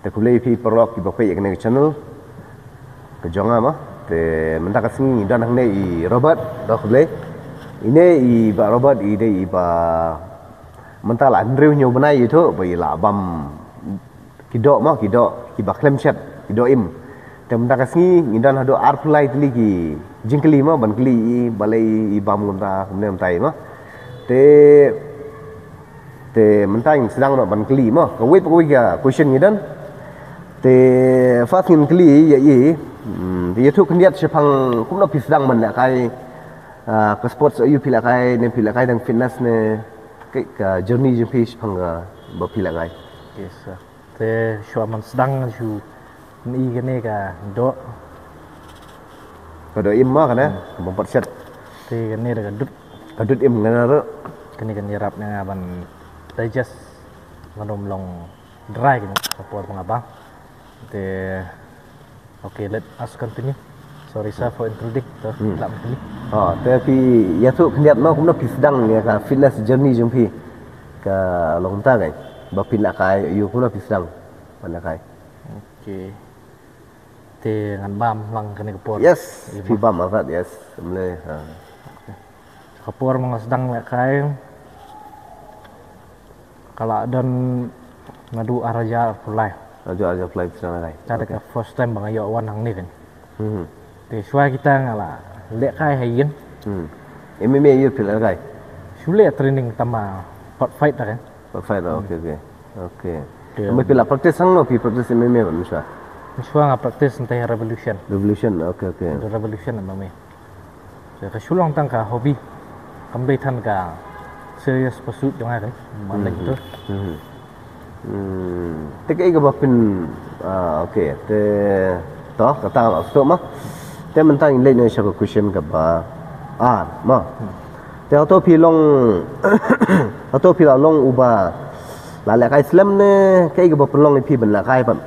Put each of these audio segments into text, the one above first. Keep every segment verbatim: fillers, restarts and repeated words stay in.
Te khublei phi paralok kiba peit ïa kane ka channel ka jong nga ma. Te mynta ka sngi ngi don hangne i Robert, da khublei. Ine i Bah Robert i dei i ba mynta la hynriew hynñiew bnai ïathuh ba i la bam ki doh ma, ki doh kiba khlem shet, ki doh im. Te mynta ka sngi ngi don haduh arphew lai tylli ki jingkylli ma ban kylli i balei i bam kumta kumne kumta i ma. Te Te mynta ngi sdang noh ban kylli mo, kawei pa kawei ka question ngi don. Te first ngin kylli ïa i, hmm, te ïathuh khyndiat shaphang kumno phi sdang ban lehkai, ah, ka sports, aïu phi lehkai, ne phi lehkai tang fitness ne, ka, ka journey jong phi shaphang kaba phi lehkai. Yes, sir. Te shuwa ban sdang shu i kane ka doh. Ka doh im ma kane, hmm, ka bym pat shet. Te kane da ka dud. Ka dud im kane ruh. Kane kan ïarap ïa nga ban digest, nga dum long dry kane ka por ba nga bam. Te, okay, let us continue. Sorry, sir, for intruding. To, hmm, lah continue. Ha, te phi ïathuh khyndiat mo kumno phi sdang ïa ka fitness journey jong phi. Ka long kumta kai. Ba phi lehkai, aïu kumno phi sdang ban lehkai. Okay. Te ngan bam lang kane ka por. Yes, phi bam artat, yes. Mle, ha. Ka por ma nga sdang lehkai ka la don naduh ar hajar arphew lai. Naduh ar hajar arphew lai phi sdang lehkai. Ka dei ka first time ba nga ïoh wan hangne kan. Hmm. Te shuwa kita nga la lehkai ha ïing. Hmm. M M A ïa phi lehkai? Shu leh training tang ba pot fight da kan. Pot fight da, okay, okay. Okay. Te, um, phi la practice hangno, phi practice M M A ba mynshwa? Mynshwa nga practice nangta Revolution. Revolution, okay, okay. The Revolution M M A. Te ka shu long tang ka hobby. Kam dei than ka serious pursuit jong nga kan. Man leh tu. Hmm. Hmm. Te kaei kaba pyn, ah, okay. Te to, kata nga la sdang ma. Te mynta ngin leit noh sha ka question kaba ar ma. Hmm. Te hato phi long, hato phi la long uba la lehkai slem ne, kaei kaba pynlong ïa phi ban lehkai pat?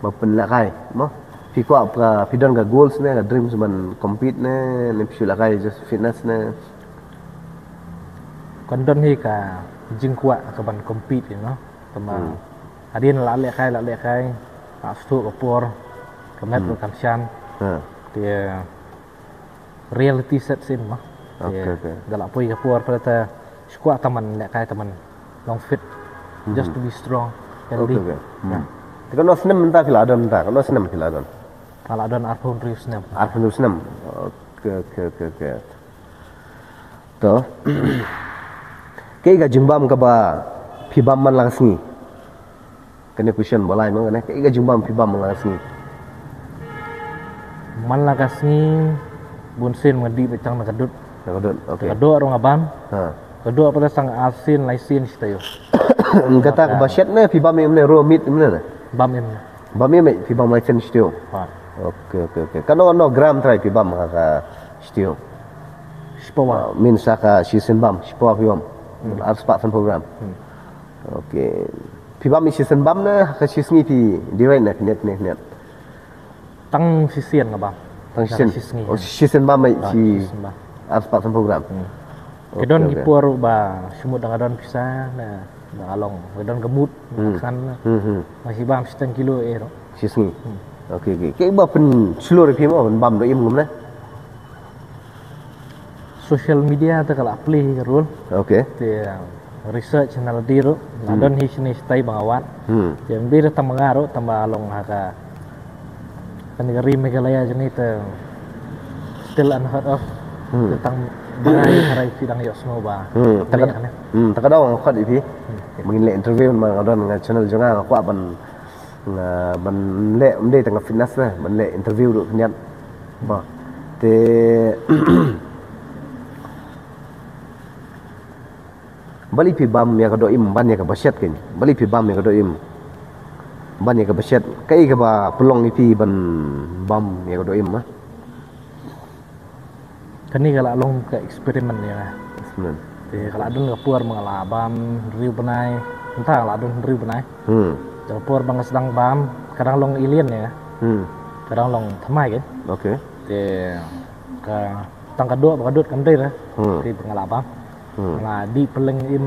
Ba pynlehkai mo. Phi kwah ka, phi don ka goals ne, ka dreams ban compete ne, ne phi shu lehkai just fitness ne? Kan don hi ka jingkwah ka ban compete, you know. Tangba, hmm, hadien la lehkai, la lehkai, la sdang ka por, ka met, hmm, ruh kan shan. Ha. Te reality sets in mo. Okay, okay. Te da la poi ka por pat te shu kwah tang ban lehkai, tang ban long fit. Mhm. Just to be strong, healthy. Okay, okay. Hmm. Yeah. Te katno snem mynta phi la don mynta? Katno snem phi la don? Nga la don arphew hynriew snem. Arphew hynriew snem. Okay, okay, okay, okay. To. Kaei ka jingbam kaba phi bam man la ka sngi? Kane question ba lai ma kane, kaei ka jingbam phi bam man la ka sngi? Man la ka sngi, bun sien nga dih beit tang na ka dud. Na ka dud, okay. Ka doh ruh nga bam. Ha. Ka doh pat tang ar sien, lai sien shi taïew. Kata ka ba shet ne, phi bam im ne, raw meat im ne? Bam im. Bam im, phi bam lai sien shi taïew. Ha. Okay, okay, okay. Katno, katno gram trai phi bam ha ka shi taïew? Shiphew. Ah, mynta ka shisien bam, shiphew phi bam. Hmm. Ar spah sanphew gram. Hmm. Okay. Phi bam shisien bam ne, ha ka shi sngi phi divide ne, khyndiat, khyndiat, khyndiat? Tang shisien nga bam. Tang shisien? Shi sngi. Oh, shisien bam, ah, shi shisien bam. Ar spah sanphew gram. Hmm. Okay, okay. Ki don ki por ba shu mut dang don pisa, na, dang long, ki don ka mut, hmm, kan. Hmm, hmm. Nga shi bam shiteng kilo eh ruh. Shi sngi. Hmm. Okay, okay. Kaei ba pynshlur ïa phi mo, ban bam doh im kumne? Social media te ka la play ka role. Okay. Te, uh, research na la dei ruh, la, hmm, don hi shane shatai ba nga wad. Hmm. Te ym dei ruh tang ma nga ruh, tang ba long ha ka, kane ka ri Meghalaya jong ngi te still unheard of. Hmm. Te tang ma nga hi ka rai phi dang ïohsngew ba. Hmm. Te ka, hmm, te ka dei nga khot ïa phi. Hmm. Ba ngin leh interview, ma nga don nga channel jong nga, nga kwah ban nga ban leh, ym dei tang ka fitness ne, ban leh interview ruh khyndiat. Ba. Te balei phi bam ïa ka doh im ban ïa ka ba shet kein? Balei phi bam ïa ka doh im ban ïa ka ba shet? Kaei kaba pynlong ïa phi ban bam ïa ka doh im, ha? Kane ka la long ka experiment ïa nga. Experiment. Te ka la don ka por ba nga la bam hynriew bnai. Mynta ka la don hynriew bnai. Hmm. Te ka por ba nga sdang bam, ka dang long alien ïa nga. Hmm. Ka dang long thymmai kein. Okay. Te ka tang ka doh bad ka dud kam dei ruh. Hmm. Te ba nga la bam. Hmm. Nga dih pylleng im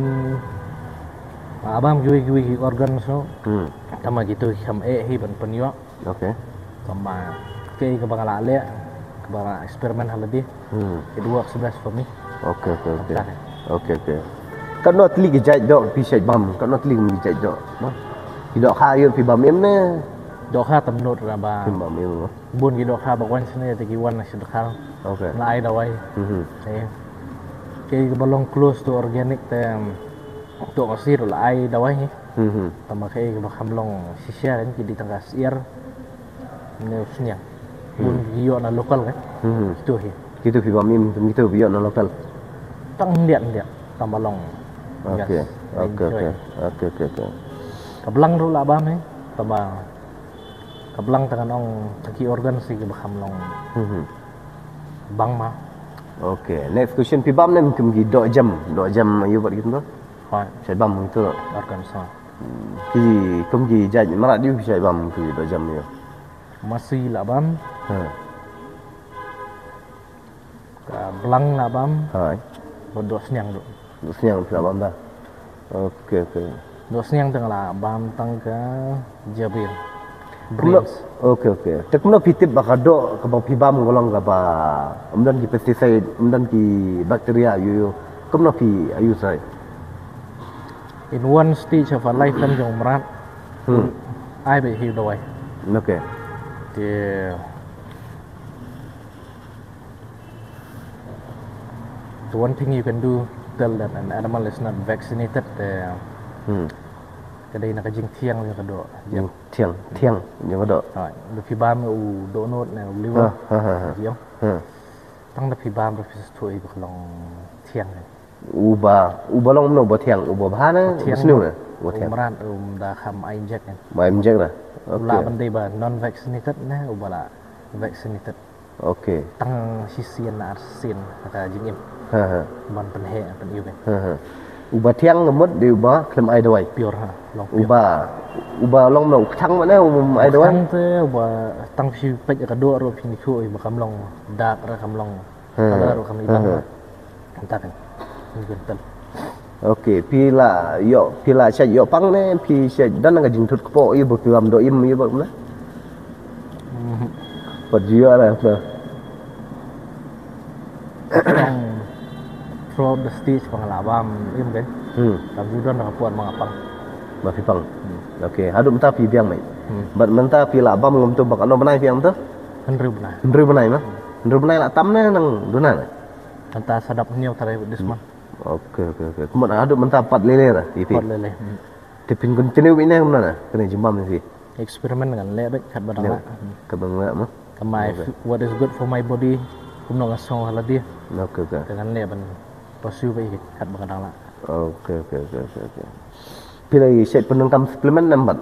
Nga bam kiwei kiwei ki organ so. Hmm. Tama kito ki kham eh hi ban pynïoh. Okay. Tama kei kaba nga la leh, kaba nga experiment halade. Hmm. It works best for me. Okay, okay, okay. Tare. Okay, okay. Katno tylli ki jait doh phi shait bam, katno tylli ki jait doh. Ki dohkha ïoh phi bam im ne? Dohkha tam nud ra ba. Phi bam im. Bun ki dohkha ba wan sene te ki wan na shi dohkha. Okay. La ai dawai. Mhm. Eh. Kei kaba long close to organic te, to asir la ai dawai hi. Mhm. Tama kei kaba kham long shisha kan ki di tang ka syiar. Ne u sniang. Bun ki ïoh na local kan. Mhm. Kito hi. Kito phi bam im, kito phi ïoh na local. Tang ndiat ndiat tama long. Okay. Yes. Okay, okay. Okay, okay, okay. Ka blang ruh la bam hi. Tama ka blang tang ngan ong tang ki organ si kaba kham long. Mhm. Bang ma. Okay. Next question, phi bam ne kum ki doh jem, doh jem ïoh bad kito. Hoi. Shait bam kito. Arkansas. Ki kum ki jait mrad ïoh phi shait bam ki doh jem ïoh. Masi la bam. Ha. Ka blang la bam. Hai. Bad doh sniang ruh. Doh sniang phi la bam da. Okay, okay. Doh sniang tang la bam tang ka jabil. Kumno? Brains. Okay, okay. Te kumno phi tip ba ka doh kaba phi bam ka long kaba ym don ki pesticide, ym don ki bacteria ïoh ïoh. Kumno phi ïoh sai? In one stage of a life kan jong mrad. Hmm. Ai ba hi dawai. Okay. Te the one thing you can do to tell that an animal is not vaccinated, eh, Hmm. ka dei na ka jingthiang jong ka doh. Jingthiang, thiang jong ka doh. Ha, da phi bam u dohnud ne u liver. Ha, ha, ha, ha. Jong. Ha. Tang da phi bam da phi sngewthuh ba ka long thiang. Uba, uba long mano uba thiang, uba bha ne, uba Thiang. sniew ne, uba thiang. Umrad um da kham ai inject kan. Ba inject da. U la Okay. ban dei ba non vaccinated ne, uba la vaccinated. Okay. Tang shisien na arsien na ka jingim. Ha ha. Ban pynheh pynïoh kan. Ha ha. Uba thiang ka mut dei uba khlem ai dawai. Pure ha, long pure. Uba, uba long mano u kthang mano um ai dawai. Tang te uba tang phi peit ka doh ruh phin ïathuh ba kam long dark ra kam long. Hmm. Color ruh kam Hmm. ibang. Anta kan. Ni kan tel. Okay, phi la ïoh, phi la shait ïoh pang ne, phi shait don ka jingthut kpoh ïa ba phi bam doh im ïa ba kumne. Mhm. Pat ju ïoh la. Throughout the stage ba nga la bam im kan. Hmm. Kam ju don ka por ba nga pang. Ba phi pang. Okay, haduh mynta phi biang mai. Hmm. Bad mynta phi la bam ngam tu ba katno bnai phi ïam tu? Hynriew bnai. Hynriew bnai ma? Hynriew bnai la tam ne nang duna ne? Mynta sa dap hynñiew tarik this month. Okay, okay, okay. Kumno haduh mynta pat lele ra ïa phi? Pat lele. Hmm. Te phin continue beit ne kumno ne? Kane jingbam ïa phi. Experiment ngan leh beit kat ba dang lah. Kat ba dang lah ma? Ka mai what is good for my body. Kumno nga sngew ha lade. Okay, okay. Te ngan leh ban pursue beit kat ba dang lah. Okay, okay, okay, okay, okay. Phi la ïa shait pyndonkam supplement ne em pat?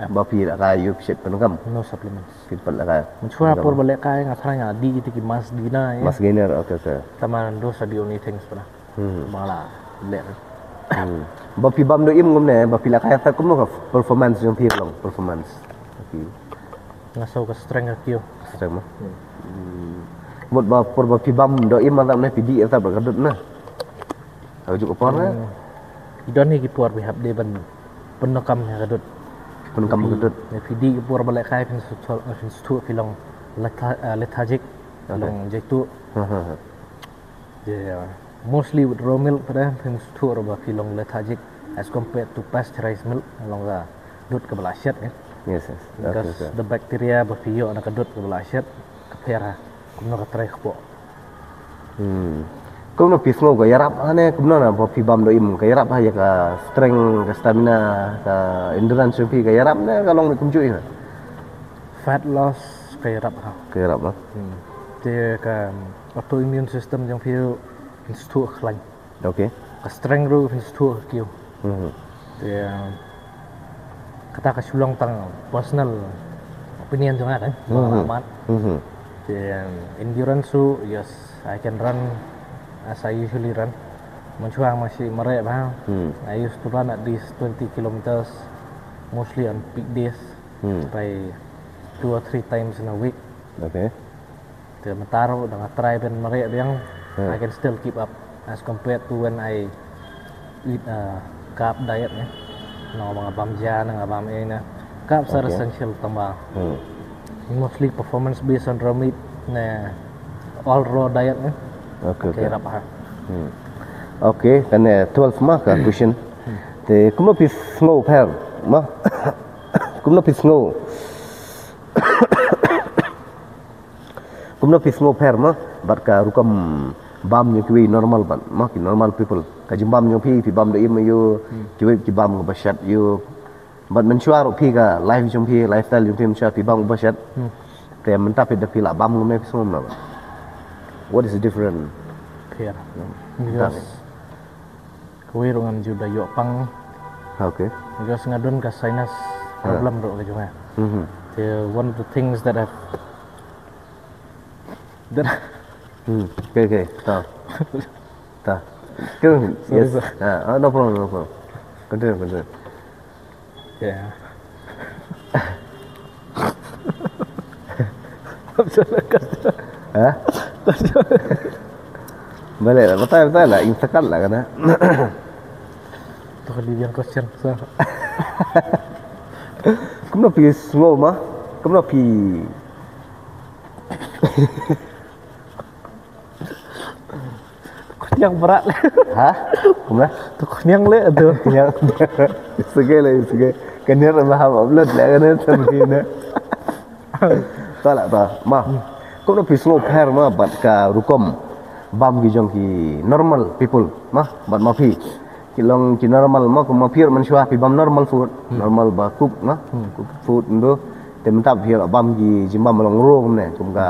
Ba phi la ka ïa shait pyndonkam? No supplements. Phi pat la ka. Mynshuwa por ba lehkai nga tharai nga dih ïa ki mass gainer. Mass gainer, okay, okay. Tama those are the only things ba. Hmm. Ba la leh. Hmm. Ba phi bam doh im kumne, ba phi la ka ïa ta kumno ka performance jong phi long, performance. Okay. Nga sngew ka strength ka kiew. Strength ma. Hmm. Mut ba por ba phi bam doh im ma ta ne phi dih ïa ta ba ka dud na. Ka juk ka por ne? Hmm. I don hi ki por phi hap dei ban pyndonkam ïa ka dud. Pyndonkam ka dud. Ne phi dih ki por ba lehkai phin sngewthuh, phin sngewthuh phi long letha-, eh, lethargic, Okay. Long jaitu. Ha ha ha. Mostly with raw milk pada phin sngewthuh ruh ba phi long lethargic as compared to pasteurized milk, long ka dud kaba la shet kan. Yes, yes. Because Okay, okay. The bacteria ba phi ïoh na ka dud kaba la shet ka pher ha kumno ka trai kpoh. Hmm. Kumno phi sngew ka ïarap ha ne kumno na ba phi bam doh im ka ïarap ha ïa ka strength, ka stamina, ka endurance jong phi ka ïarap ne ka long kumjuh ïa? Fat loss ka ïarap ha. Ka ïarap ha. Hmm. Te ka autoimmune system jong phi ruh phin sngewthuh khlaiñ. Okay. Ka strength ruh phin sngewthuh kiew. Mhm. Te kata ka shu long tang personal opinion jong nga kan. Mhm. Amat. Mhm. Te endurance ruh, yes, I can run as I usually run. Mynshuwa nga shi mareh bha. Hmm. I used to run at least twenty kilometers, mostly on peak days. Hmm. By two or three times in a week. Okay. Te mynta ruh da nga try ban mareh biang, Hmm. I can still keep up as compared to when I eat a Carb diet ne. No, ba nga bam ja ne, nga bam ei ne. Carb sa Okay. essential tang ba. Hmm. Mostly performance based on raw meat ne, all raw diet ne. Okay, okay. Rap ha. Hmm. Okay, kane twelve ma ka question. Te kumno phi sngew pher ma? Kumno phi sngew? Kumno phi sngew pher ma? Bad ka rukom bam jong kiwei normal bad ma ki normal people. Ka jingbam jong phi, phi bam da im ïa u, Hmm. kiwei ki bam kaba shet ïa u. Bad mynshuwa ruh phi ka life jong phi, lifestyle jong phi mynshuwa phi bam kaba shet. Hmm. Te mynta phi da phi lah bam kumne phi sngew ma? What is the difference? Pher. Hmm. Because kawei ruh ngam ju da ïoh pang. Okay. Because nga don ka sinus Ha. problem ruh ka jong nga. Mhm. Te one of the things that I've that Hmm. Okay, okay. Ta. Ta. Sorry, yes. Sir. Ah, ah, no problem, no problem. Continue, continue. Yeah. Ha? Balik lah, batai, batai lah, ing sekat lah kena. Tu kali yang question, sir. Kumno phi sngew ma? Kumno phi Kuniang berat. Ha? Kumno? Tu kuniang le tu. Kuniang. Sege le, sege. Kaniar ma ha upload le kan tu ni. Ta la ta. Ma. Kumno phi sngew pher ma bad ka rukom bam ki jong ki normal people ma bad ma phi. Ki long ki normal ma kum ma phi ruh mynshuwa phi bam normal food. Hmm. Normal ba cook ma. Hmm. Cook food ndo. Te mynta phi ruh bam ki jingbam long raw kumne kum ka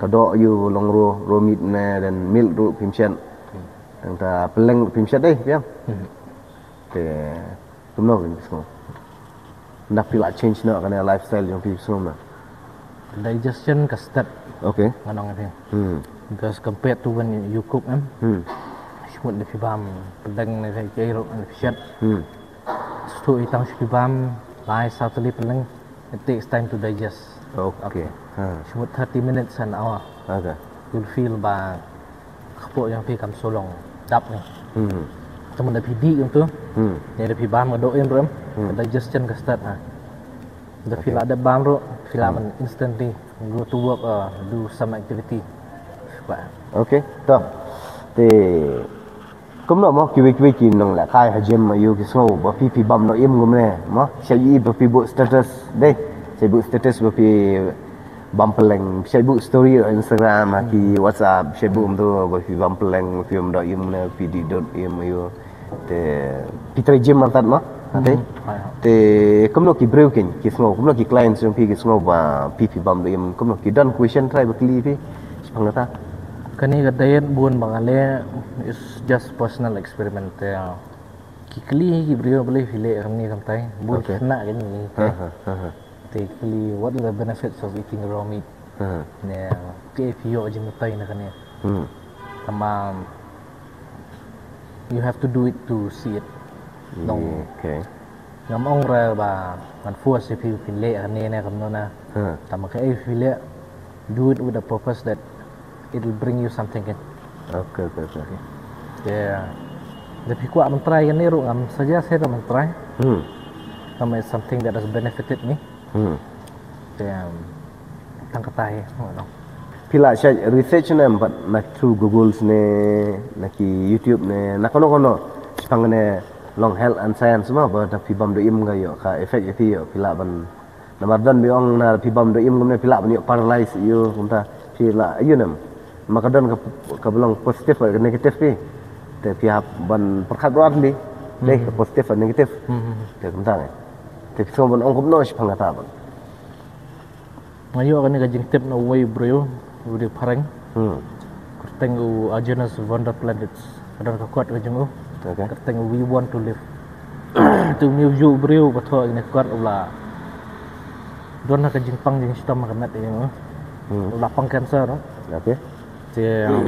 Ka doh ïa u long raw, raw meat ne, then milk ruh phim shet. Hmm. Tang ta pylleng ruh phim shet dei, phi ïam. Hmm. Te kumno phi sngew? Nda phi la change noh kane lifestyle jong phi sngew na? Digestion ka stet. Okay. Ngan ong ïa phi. Hmm. Because compared to when you cook, em. Hmm. Shmut ne phi bam pylleng ne phi ruh ne phi shet. Hmm. Shu i tang shu phi bam lai saw tylli pylleng. It takes time to digest. Okay. Ha. Shmut thirty minutes, an hour. Okay. You'll feel ba ka kpoh jong phi kam shu long dap ne. Hmm. Te mynda phi dih jong tu. Hmm. Ne da phi bam ka doh im ruh em. Hmm. Digestion ka start ha. Da phi Okay. la dep bam ruh, phi la Hmm. ban instantly go to work or do some activity. Ba. Okay. To. Te Kumno mo kiwei kiwei ki nonglehkai ha gym ïa u ki sngew ba phi phi bam doh im kumne mo, sha ïohi ba phi buh status dei, sha buh status ba phi bam pylleng, sha buh story Instagram ha ki WhatsApp, sha buh kumto ba phi bam pylleng, ba phi bam doh im ne, phi dih dot im ïa u. Te phi trei gym artat mo, ha te. Hmm, hai, hai. Te kumno ki briew kin ki sngew, kumno ki clients jong phi ki sngew ba phi phi bam doh im, kumno ki don question trai ba kylli phi shaphang kata. Kane ka diet bun ba nga leh is just personal experiment te. Ki kylli ki briew balei phi leh kane kamtai. Bun Okay. khynnah kane. Ha, ha, ha, ha. Te kylli what are the benefits of eating raw meat? Ha. Ne, kaei phi ïoh jingmyntoi na kane. Hmm. Tangba you have to do it to see it. Nong Okay. Ngam ong re ba ngan force ïa phi phin leh kane ne kumno na. Ha. Tangba kaei phi leh, do it with a purpose that it will bring you something, kan. Okay, okay, okay. Te da phi kwah ban try kane ruh ngam suggest ïa ban try. Hmm. Tangba it's something that has benefited me. Hmm. Te, um, tang kata hi, you know. Phi la shait research ne em pat na through Google ne, na ki YouTube ne, na kano kano shaphang ne long health and science mo, ba da phi bam doh im ka ïoh ka effect ïa phi ïoh, phi lah ban, namar don ba ong na phi bam doh im kumne phi lah ban ïoh paralyze ïoh kumta, phi lah ïoh ne em. Ma ka don ka, kaba long positive bad ka negative phi. Te phi hap ban pyrkhat bad li, dei ka Hmm. positive bad negative. Hmm. Te kumta ne. Te phi sngewbha ban ong kumno shaphang kata ban. Nga ïoh kane ka jingtip na uwei u briew, u dei phareng. Hmm. Kyrteng u Arjunus Vonderplanitz. Ka don ka quote ka jong u. Okay. Kyrteng u We Want to Live. Te une u ju u briew ba thoh ïa kane ka quote u la don ha ka jingpang jingshitom ha ka met ïa u. Hmm. U la pang cancer. Okay. Te, um,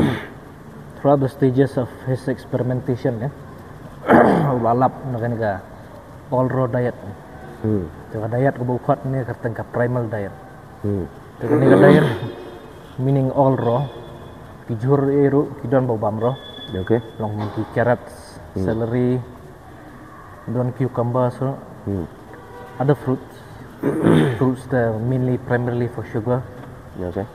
throughout the stages of his experimentation, eh, u la lap na kane ka all raw diet. Hmm. Te ka diet kaba u khot ne kyrteng ka primal diet. Hmm. Te kane ka diet meaning all raw. Ki jhur ei ruh ki don ba u bam raw. Okay. Long ki carrots, Hmm. celery, Don cucumber, so Hmm. Other fruits. Fruits that are mainly primarily for sugar. Okay.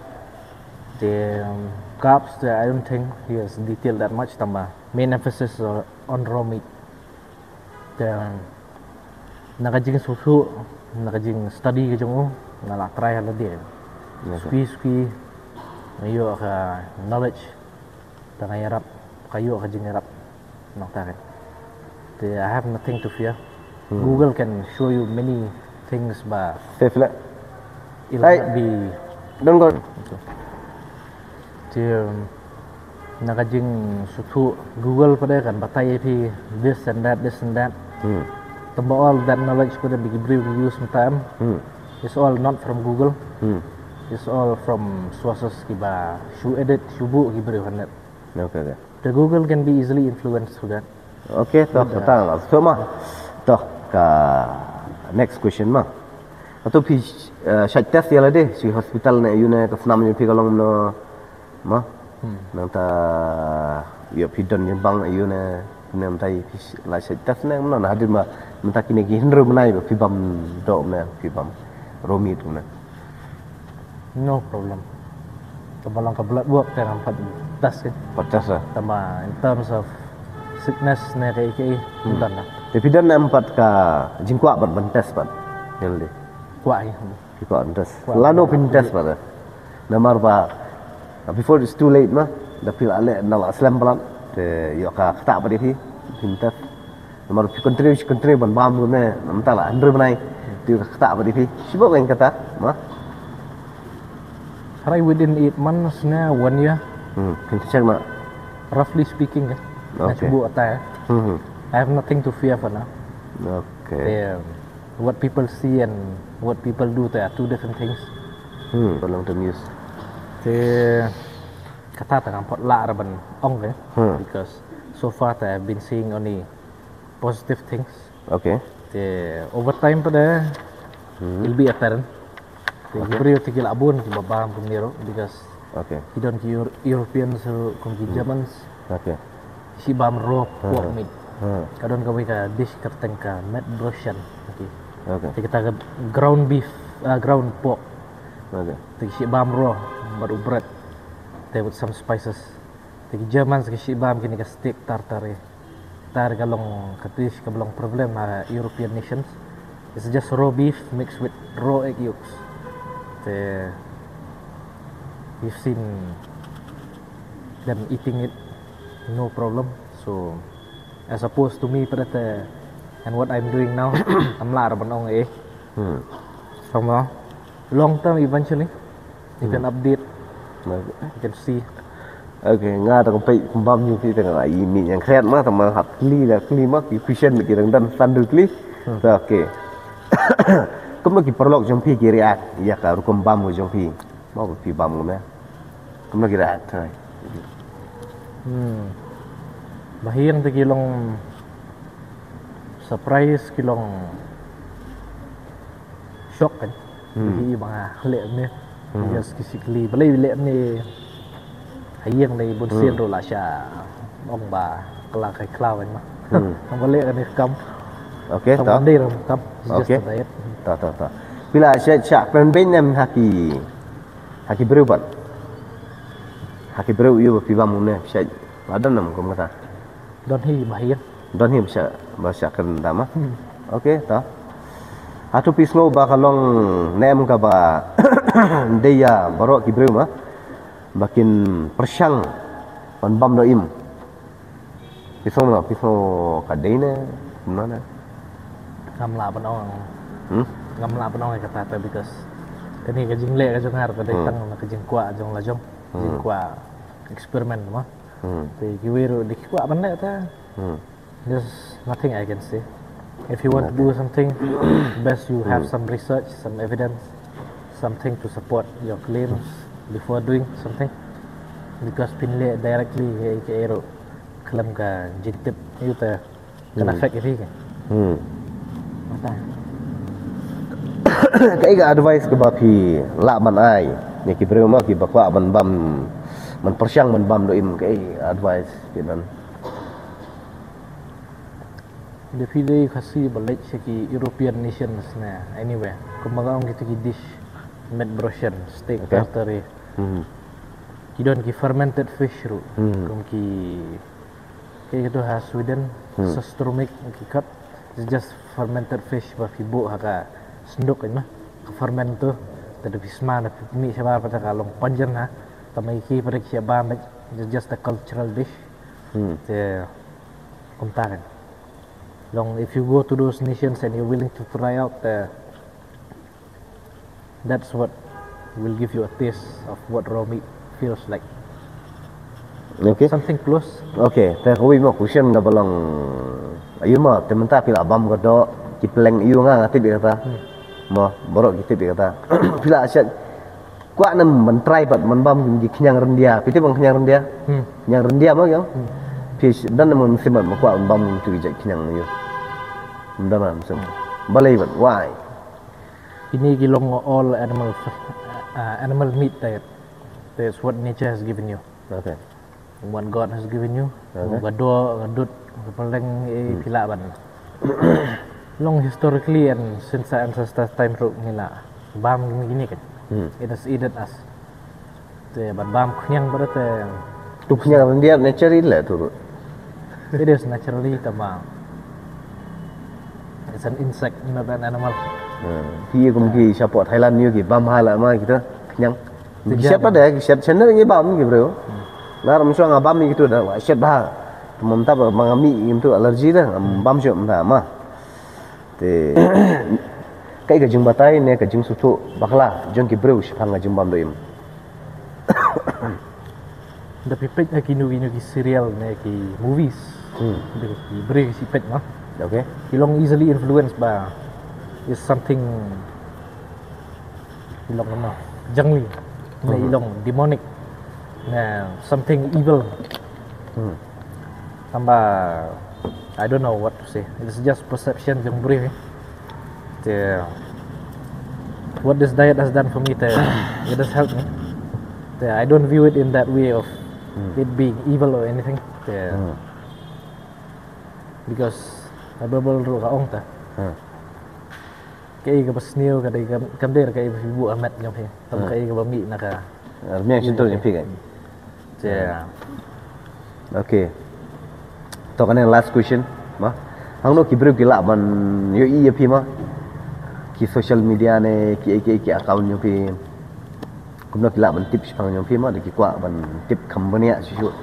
The um, carbs, that I don't think he has detailed that much. Tangba main emphasis is on raw meat. The um, na ka jingsngewthuh, na ka jingstudy ka jong u, nga la try halade. Okay. Suki suki, nga ïoh ka knowledge, tang nga ïarap, ka ïoh ka jingïarap. Nangta kan. Te I have nothing to fear. Google can show you many things, but Safe lah. It Hey. Might be Don't go. Te um, na ka jingsngewthuh, Google pat kan batai ïa phi this and that, this and that. Hmm. Tangba all that knowledge pat ba ki briew ki use mynta em, Hmm. it's all not from Google. Hmm. It's all from sources kiba shu edit, shu buh ki briew ha net. Okay, okay. The Google can be easily influenced through that. Okay, to, to, tang lah. So ma. To, ka next question ma. Ato phi uh, shait test ïa lade, sha hospital ne ïa une ka snam ïa phi ka long no. Ma. Nangta ïa phi don ïa bang ïa une, ne mynta phi la shait test ne, no, na hadien ma mynta kine ki hynriew bnai ba phi bam doh ne, phi bam raw meat ne. No problem. Tangba long ka blood work te ngam pat test kan. Pat test lah. Tangba in terms of sickness ne kaei kaei, don lah. Te phi don em pat ka jingkwah pat ban test pat. Healthy. Kwah hi. Phi kwah ban test. Kwah. Lano phin test pat. Namar ba before it's too late ma. Da phi la leh na la slem palat. Te ïoh ka ktah pat ïa phi. Phin test. Namar phi continue, phi continue ban bam kumne, namar ta la hynriew bnai. Te ïoh ka ktah pat ïa phi. Shibok ïa kata ma. Try within eight months ne one year. Hmm, phin check ma. Roughly speaking kan. Na Okay. shu buh ata ya. Hmm. I have nothing to fear for now. Okay. Te, um, what people see and what people do, they are two different things. Hmm. For long term use. Te kata ta ngam pat lah ruh ban ong kan. Hmm. Because so far te I've been seeing only positive things. Okay. Te over time pat it'll be apparent. Te ki briew te ki la bun kiba bam kumne ruh because Okay. ki don ki Euro- Europeans ruh kum ki Germans. Okay. Shibam raw pork meat. Hmm. Ka don kawei ka dish kyrteng ka Mettbrötchen. Okay. Okay. Te kita ka ground beef, uh, ground pork. Okay. Te shibam raw bad u bread. Te with some spices. Te ki Germans ki shibam kine ka steak tartare. Tar ka long ka dish kaba long problem ha European nations. It's just raw beef mixed with raw egg yolks. Te we've seen them eating it, no problem. So as opposed to me, pat and what I'm doing now, I'm lah ruh ban ong eh. Hmm. From long term, eventually you can update, Okay. You can see. Okay, nga ta kumpai kumbam jong phi ta nga i mi yang kret ma ta ma hap kli la kli ma ki question ki dang dan standard kli. Ta okay. Kumno ki paralok jong phi ki react ïa ka rukom bam jong phi. Ma phi bam ne. Kumno ki react hai. Hmm. Ba hi ïa te ki long surprise, ki long shock kan. Ki ba nga leh ne. Yes, ki sikli ba leh leh ne. Ha ïing dei bun sien ruh la sha ong ba ka la kai khlaw kan ma. Ba leh kan kam. Okay, Tang ta. Dei ram kam. It's just Okay. A diet. Ta ta ta. Phi la sha sha plan ben em ha ki ha ki briew ban. Ha ki briew ïa ba phi bam ne sha la don nam kum kata. Don hi ba hi. Don hi ba sha ba sha kren da ma. Okay, ta. Hato phi sngew ba ka long ne em kaba dei ïa baroh ki briew ma ba kin pyrshang ban bam doh im. Phi sngew ma, phi sngew ka dei ne kumno ne. Ngam lah ban ong. Hmm? Ngam lah ban ong ïa kata te because kane ka jingleh ka jong nga ruh ka dei tang na ka jingkwah jong la jong. Jingkwah experiment ma. Hmm. Te kiwei ruh dei ki kwah ban leh ta. Hmm. There's nothing I can say. If you want to do something, best you have some research, some evidence, something to support your claims before doing something. Because phin leh directly ïa kaei ruh khlem ka jingtip ïa u te kan affect ïa phi kan. Hmm. Mata. Kaei ka advice kaba phi lah ban ai ïa ki briew ma kiba kwah ban bam, ban pyrshang ban bam doh im, kaei advice phi nan? Ynda phi dei Khasi ba leit sha ki European nations ne anywhere, kumba nga ong kito ki dish Mediterranean, steak, Okay. tartare, Hmm. ki don ki fermented fish ruh. Hmm. Kum ki, ki kito ha Sweden, Hmm. surströmming ki kat. It's just fermented fish ba phi buh ha ka synduk, kan, ma. Ka ferment to, te da phi sma na phi mih shabar pat ka long pynjynjar. Tangba ki pat ki sha bam, it's just a cultural dish. Hmm. Te kumta kan. Long, if you go to those nations and you're willing to try out, uh, that's what will give you a taste of what raw meat feels like. Okay. Something close. Okay, te kawei mo question kaba long. Aiu mo, te mynta phi la bam ka doh, ki pleng aiu, nga nga tip ïa kata. Mo, baroh ki tip ïa kata. Phi la shet kwah ne em ban try pat ban bam ki khñiang ryndia. Phi tip ban khñiang ryndia? Hmm. Khñiang ryndia mo, ïa. Phi shet, don ne em, mynsiem pat mo kwah ban bam tu ki jait khñiang aiu? Don ne em mynsiem. Balei pat, why? Kine ki long all animal, uh, animal meat diet. That's what nature has given you. Okay. What God has given you. Okay. Ka doh, ka dud, ka pleng, eh, phi lah ban. Long historically and since our ancestors time ruh ngi la bam kine kan. Hmm. It has aided us. Te ban bam khñiang pat te. Tu khñiang ryndia naturally leh tu ruh. It is naturally, tangba it's an insect, not an animal. Hmm. Phi kum ki shapoh Thailand ïa ki bam ha la ma kita khñiang. Ki Ki shet jam. pat de, ki shet shen ngi bam ki briew. Nga ruh shuwa nga bam ïa kitu da, wa shet bha. Mynta ba nga mih ïa kitu allergy da, ngam bam shuh mynta ma. Te kaei ka jingbatai ne ka jingsngewthuh bakla jong ki briew shaphang ka jingbam doh im? Da phi peit ha kino kino ki serial ne ki movies. Hmm. Da ki briew ki peit ma. Okay. Ki long easily influenced by is something, ki long ma, jangli. Ne Mhm. Ki long demonic. Ne something evil. Hmm. Tangba, I don't know what to say. It's just perception jong briew. Te what this diet has done for me, te it has helped me. Te I don't view it in that way of Hmm. it being evil or anything. Te Hmm. because the Bible ruh ka ong te. Hmm. Kaei kaba sniew ka dei kam, kam dei kaei ba phi buh ha met jong phi. Tang Hmm. Kaei kaba mih na ka. Rmiang shyntur jong phi kan. Te Okay. To kane last question ma. Hangno ki briew ki lah ban ïohi ïa phi ma? Ki social media ne ki ki ki account jong phi. Kumno ki lah ban tip shaphang jong phi ma, da ki kwah ban tip kham bniah shuh shuh.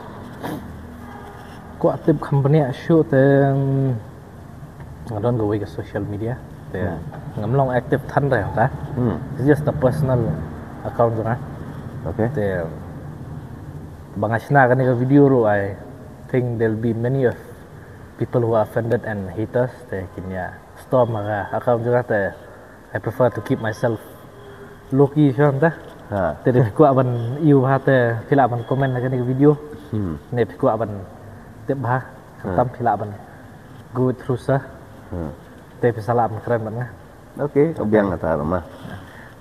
Kwah tip kham bniah shuh te, mm, nga don kawei ka social media. Te Hmm. ngam long active than re ta. Hmm. It's just a personal account jong nga. Okay. Te ba nga shna kane ka video ruh, I think there'll be many of people who are offended and haters. Te kin ïa storm ha ka account jong nga, te I prefer to keep myself low key shuwa te. Ha. Te da phi kwah ban ïoh bha te phi lah ban comment ha kane ka video. Hmm. Ne phi kwah ban tip bha. Khamtam phi lah ban go with through sa. Hmm. Te phi sa lah ban kren bad nga. Okay, ka biang kata ma.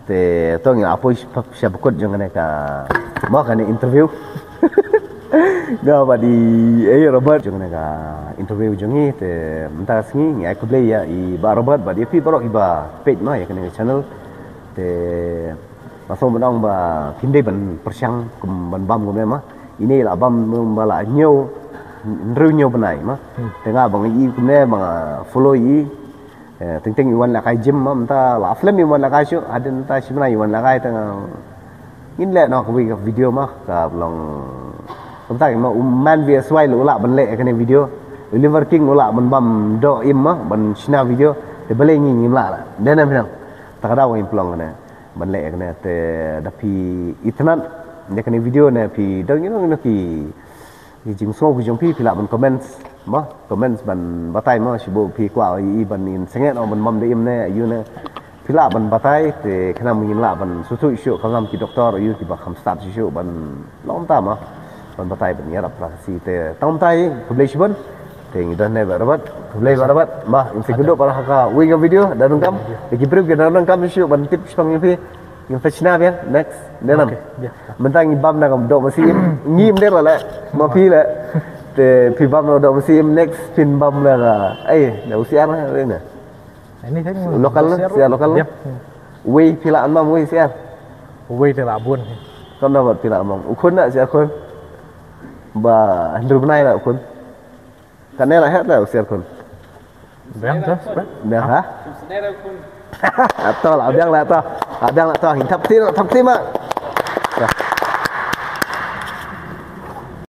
Te to ngi apoi sha bakut jong kane ka, ma, kane interview. Nga bad i, eh, Robert jong kane ka interview jong ngi, te mynta ka sngi ngi ai khublei ïa i Bah Robert bad ïa phi baroh kiba peit ma ïa kane ka channel. Te nga sngewbha ban ong ba phim dei ban pyrshang kum ban bam kumne ma. Ine la bam ba la hynñiew, hynriew hynñiew bnai ma. Te nga ba nga i kumne ba nga follow i. Eh, teng teng i wan lehkai gym ma, mynta la film i wan lehkai shuh, hadien mynta shi bnai i wan lehkai, te nga ngin leh noh kawei ka video ma, ka long. Kumta ma u Man vs Wild u lah ban leh kane video. Oliver King u lah ban bam doh im ma, ban shna video. Te balei ngi ngim lah la. Dei na phi nang. Ta ka daw ngin pynlong kane. Ban leh kane te da phi itynnad ïa kane video ne phi dang ïa kane ki Ki jingsngew ki jong phi, phi lah ban comments ma, comments ban batai ma, shibun phi kwah ïa i ban in sngewthuh ban bam da im ne ïa u ne. Phi lah ban batai te khnang ba ngin lah ban sngewthuh shuh, khnang ki doktor ïa u kiba kham stad shuh ban long ta ma, ban batai ban ïarap pra si te tang tai. Khublei shibun. Te ngi don ne Bah Robert, khublei Bah Robert ma, in sa kynduh para ha kawei ka video da nangkam. Te ki briew ki da nangkam shuh ban tip shaphang ïa phi. Ngi sa shna biang next. Dei nam. Okay, biang. Mynta ngi bam na kam dok masi. Ngi mder la le. Ma phi le. Te phi bam noh da u Syiem, next phin bam la ka. Ai, da u Syiar na, na. Anything. Local na, Syiar local na. Yep. Wei phi la an bam wei Syiar. Wei te la bun. Kam da wat phi la an bam. U Khun na Syiar Khun. Ba hynriew bnai la u Khun. Kane la het la u Syiar Khun. Biang te. Biang ha? Ato la biang la to. La biang la to. Hin thap ti, thap ti ma.